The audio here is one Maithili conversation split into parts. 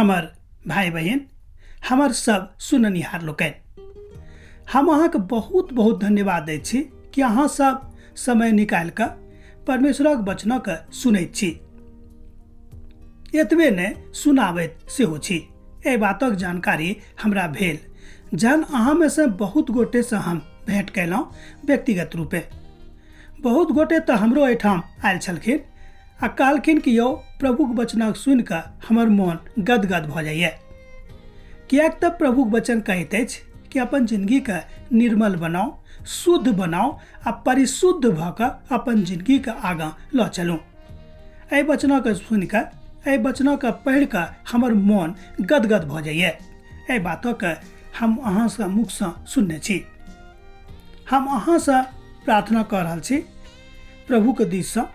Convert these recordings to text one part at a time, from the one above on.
हमर भाइ बहिन, हमर सब सुननिहार लोकनि, हम अहाँके बहुत बहुत धन्यवाद दै छी कि अहाँ सब समय निकालि कऽ परमेश्वरक वचनक सुनैत छी। एतबे नहि, सुनाबैत सेहो छी। एहि बातक जानकारी हमरा भेल जहन अहाँमे सँ बहुत गोटेसँ हम भेँट कयलहुँ व्यक्तिगत रूपे। बहुत गोटे तऽ हमरो एहिठाम आयल छलखिन आ कहलखिन कि यौ, प्रभुक वचनक सुनिकऽ हमर मोन गदगद भऽ जाइए, किएक तऽ प्रभुक वचन कहैत अछि कि अपन जिनगीके निर्मल बनाउ, शुद्ध बनाउ आ परिशुद्ध भऽ कऽ अपन जिनगीके आगाँ लऽ चलू। एहि वचनके सुनिकऽ, एहि वचनके पढ़िकऽ हमर मोन गदगद भऽ जाइए। एहि बातके हम अहाँसँ मुखसँ सुनने छी। हम अहाँसँ प्रार्थना कऽ रहल छी प्रभुके दिससँ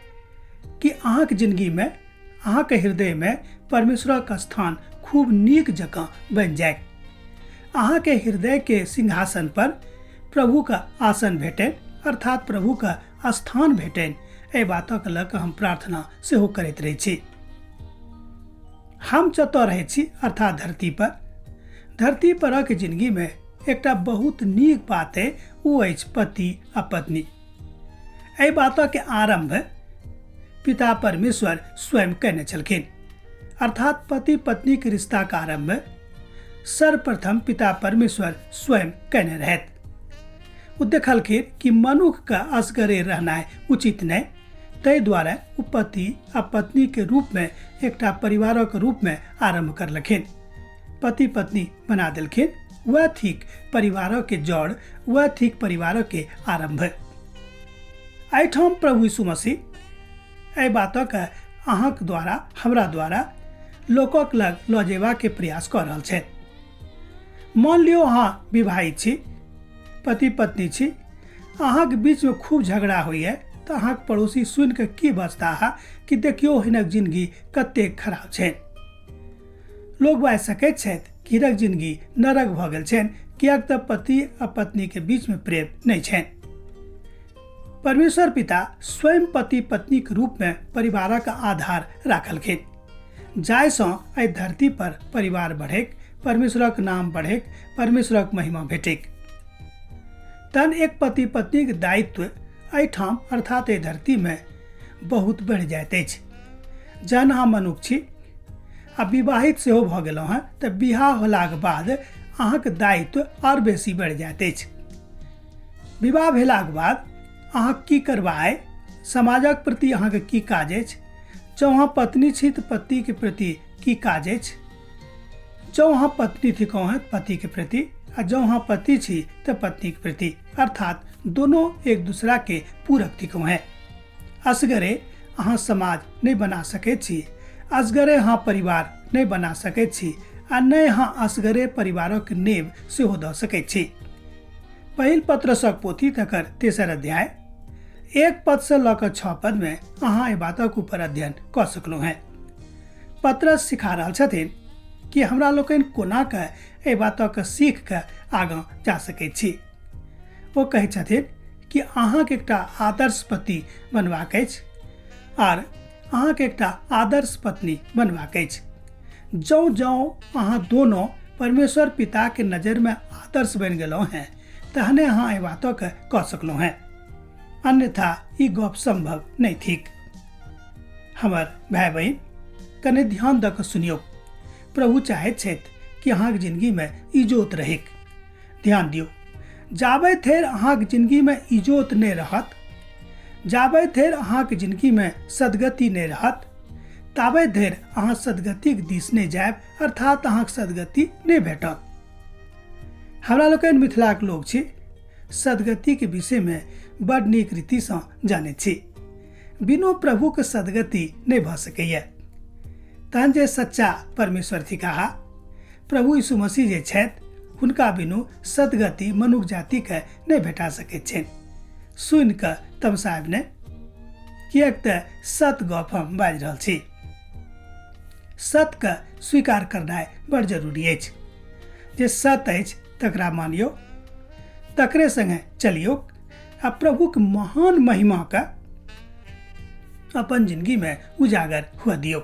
कि अहाँके जिनगीमे, अहाँके हृदयमे परमेश्वरक स्थान खूब नीक जकाँ बनि जाय। अहाँके हृदयके सिंहासन पर प्रभुके आसन भेटनि, अर्थात प्रभुके स्थान भेटनि। एहि बातक लऽ कऽ हम प्रार्थना सेहो करैत रहै छी। हम जतऽ रहै छी, अर्थात धरती पर, धरती परक जिनगीमे एकटा बहुत नीक बात अइ, ओ अछि पति आ पत्नी। एहि बातक आरम्भ पिता परमेश्वर स्वयं कयने छलखिन, अर्थात पति पत्नीक रिश्ताक आरम्भ सर्वप्रथम पिता परमेश्वर स्वयं कयने रहथि। ओ देखलखिन कि मनुखके असगरे रहनाइ उचित नहि, ताहि दुआरे ओ पति आ पत्नीके रूपमे एकटा परिवारक रूपमे आरम्भ करलखिन, पति पत्नी बना देलखिन। वएह थिक परिवारके जड़, वएह थिक परिवारके आरम्भ। एहिठाम प्रभु यीशु मसीह एहि बातक अहाँक द्वारा, हमरा द्वारा लोकक लग लऽ जेबाके प्रयास कऽ रहल छथि। मान लियौ अहाँ विवाहित छी, पति पत्नी छी, अहाँके बीचमे खूब झगड़ा होइए, तऽ अहाँके पड़ोसी सुनिकऽ की बजताह कि देखियौ हिनक जिनगी कतेक खराब छनि। लोक बाजि सकैत छथि कि हिनक जिनगी नरक भऽ गेल छनि, किएक तऽ पति आ पत्नीके बीचमे प्रेम नहि छनि। परमेश्वर पिता स्वयं पति पत्नीक रूपमे परिवारक आधार राखलखिन, जाहिसँ एहि धरती पर परिवार बढ़ैक, परमेश्वरक नाम बढ़ैक, परमेश्वरक महिमा भेटैक। तहन एक पति पत्नीक दायित्व एहिठाम, अर्थात एहि धरतीमे बहुत बढ़ि जाइत अछि। जहन अहाँ मनुख छी आ विवाहित सेहो भऽ गेलहुँ हेँ, तऽ बियाह होलाक बाद अहाँके दायित्व आओर बेसी बढ़ि जाइत अछि। विवाह भेलाक बाद अहाँ की करबाय, समाजक प्रति अहाँके की काज अछि। जँ अहाँ पत्नी छी तऽ पतिके प्रति की काज अछि, जँ अहाँ पत्नी थिकहुँ हेँ पतिके प्रति, आ जँ अहाँ पति छी तऽ पत्नीके प्रति, अर्थात दोनों एक दूसराके पूरक थिकहुँ हेँ। असगरे अहाँ समाज नहि बना सकैत छी, असगरे अहाँ परिवार नहि बना सकैत छी, आ नहि अहाँ असगरे परिवारक नेब सेहो दऽ सकैत छी। पहिल पत्रसक पोथी तकर तेसर अध्याय 1 पदसँ लऽ कऽ 6 पदमे अहाँ एहि बातक ऊपर अध्ययन कऽ सकलहुँ हेँ। पत्रस सिखा रहल छथिन कि हमरा लोकनि कोना कऽ एहि बातक सीख कऽ आगाँ जा सकैत छी। ओ कहै छथिन कि अहाँके एकटा आदर्श पति बनबाक अछि आर अहाँके एकटा आदर्श पत्नी बनबाक अछि। जँ जँ अहाँ दोनों परमेश्वर पिताके नजरिमे आदर्श बनि गेलहुँ हेँ, तहने अहाँ एहि बातके कऽ सकलहुँ हेँ, अन्यथा ई गप सम्भव नहि थिक। हमर भाय बहिन, कने ध्यान दऽ कऽ सुनियौ। प्रभु चाहैत छथि कि अहाँके जिनगीमे इजोत रहैक। ध्यान दियौ, जाबे धरि अहाँके जिनगीमे इजोत नहि रहत, जाबे धरि अहाँके जिनगीमे सदगति नहि रहत, ताबे धरि अहाँ सदगतिक दिस नहि जायब, अर्थात अहाँके सदगति नहि भेटत। हमरा लोकनि मिथिलाक लोक छी, सदगतिके विषयमे बड नीक रीतिसँ जानैत छी। बिनु प्रभुके सदगति नहि भऽ सकैए। तहन जे सच्चा परमेश्वर थिकाह प्रभु यीशु मसीह जे छथि, हुनका बिनु सदगति मनुख जातिके नहि भेटा सकैत छनि। सुनि कऽ तमसायब नहि, किएक तऽ सत गप हम बाजि रहल छी। सतके स्वीकार करनाइ बड़ जरूरी अछि। जे सत अछि तकरा मानियौ, तकरे संगे चलियौ आ प्रभुक महान महिमाके अपन जिनगीमे उजागर हुअ दियौ।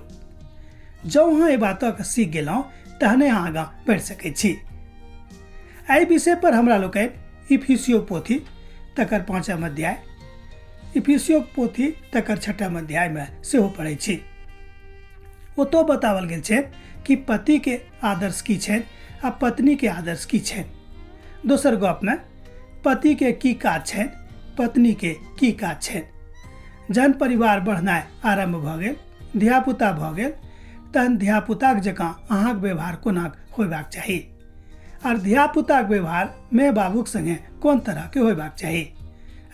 जँ अहाँ एहि बातक सीख गेलहुँ तहने अहाँ आगाँ बढ़ि सकैत छी। एहि विषय पर हमरा लोकनि इफिसियो पोथी तकर 5 अध्याय, इफिसियो पोथी तकर 6 अध्यायमे सेहो पढ़ै छी। ओतऽ बताओल गेल छै कि पतिके आदर्श की छनि आ पत्नीके आदर्श की छनि। दोसर गपमे पतिके की काज छनि, पत्नीके की काज छनि। जहन परिवार बढ़नाइ आरम्भ भऽ गेल, धियापुता भऽ गेल, तहन धियापुताक जकाँ अहाँक व्यवहार कोना होयबाक चाही आर धियापुताक व्यवहार माय बाबूक संगे कोन तरहके होयबाक चाही,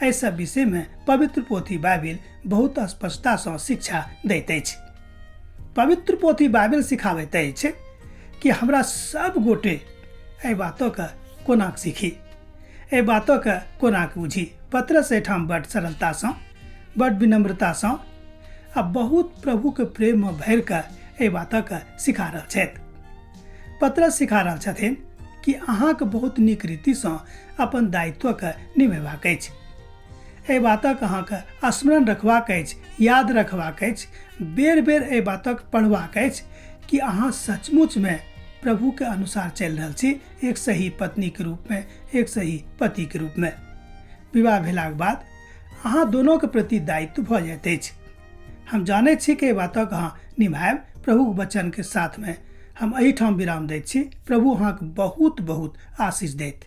एहि सब विषयमे पवित्र पोथी बाइबिल बहुत स्पष्टतासँ शिक्षा दैत अछि। पवित्र पोथी बाइबिल सिखाबैत अछि कि हमरा सब गोटे एहि बातके कोना सीखी, एहि बातके कोना बुझी। पतरस एहिठाम बड सरलतासँ, बड विनम्रतासँ आ बहुत प्रभुके प्रेममे भरि कऽ एहि बातके सिखा रहल छथि। पतरस सिखा रहल छथिन कि अहाँके बहुत नीक रीतिसँ अपन दायित्वके निभेबाक अछि। एहि बातक अहाँके स्मरण रखबाक अछि, याद रखबाक अछि, बेर बेर एहि बातक पढ़बाक अछि कि अहाँ सचमुचमे प्रभुके अनुसार चलि रहल छी, एक सही पत्नीके रूपमे, एक सही पतिके रूपमे। विवाह भेलाक बाद अहाँ दोनोके प्रति दायित्व भऽ जाइत अछि। हम जानै छी कि एहि बातक अहाँ निभायब प्रभुक वचनके साथमे। हम एहिठाम विराम दैत छी। प्रभु अहाँके बहुत बहुत आशीष देत।